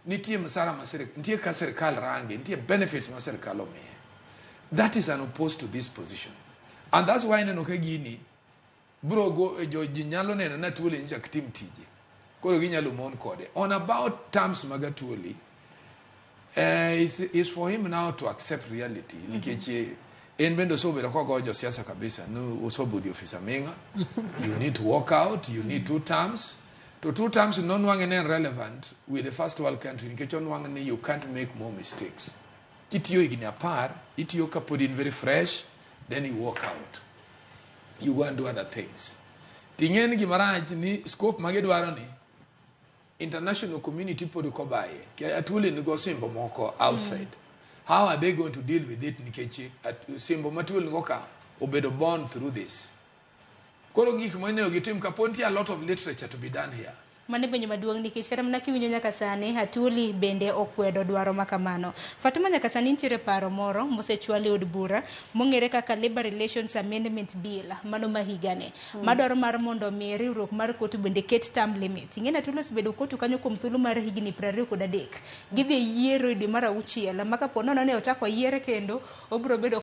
Nitie msara ma sirikal, nitie ka sirikal range, nitie benefits ma sirikal omiye. That is an opposed to this position. And that's why ineno ka gini bro go jo ji nyalo neno na Atwoli nyocha ok tim tije. Koro ginyalo mon kode. On about terms mag Atwoli, is for him now to accept reality. Nikech en bende osebedo kogo josiasa kabisa. No osobudhi ofis aming'a. You need to walk out, you need two terms. To two terms nonwang'e ne en relevant with the first world country nikech onwang' ni you can't make more mistakes. Kitiyo higni 10, itiyo kapod in very fresh, then you walk out. You go and do other things. Ting'e ni gimarach ni scope magidwaro ni international community pod ok obaye. Atwoli nigo simbo moko outside. How are they going to deal with it nikech simbo ma Atwoli nigo ka obedo born through this. Koro gik monego gitim kapo nitie a lot of literature to be done here. Mano e penjo maduong' nikech kata mana kiwinjo nyaka sani Atwoli bende okwedo dwaro ma kamano. Fatuma, nyaka sani nitiere paro moro mosechwal e od bura mong'ere kaka Labour Relations Amendment Bill mano ma higani madwaro mar mondo mi riwruok mar COTU bende ket term limit. Ing'e ni Atwoli osebedo COTU kanyo kuom thuolo mar higni 23. Gidhi e yiero e dwe mar auchiel ma kapo nono ni ochako yiere kendo obiro bedo.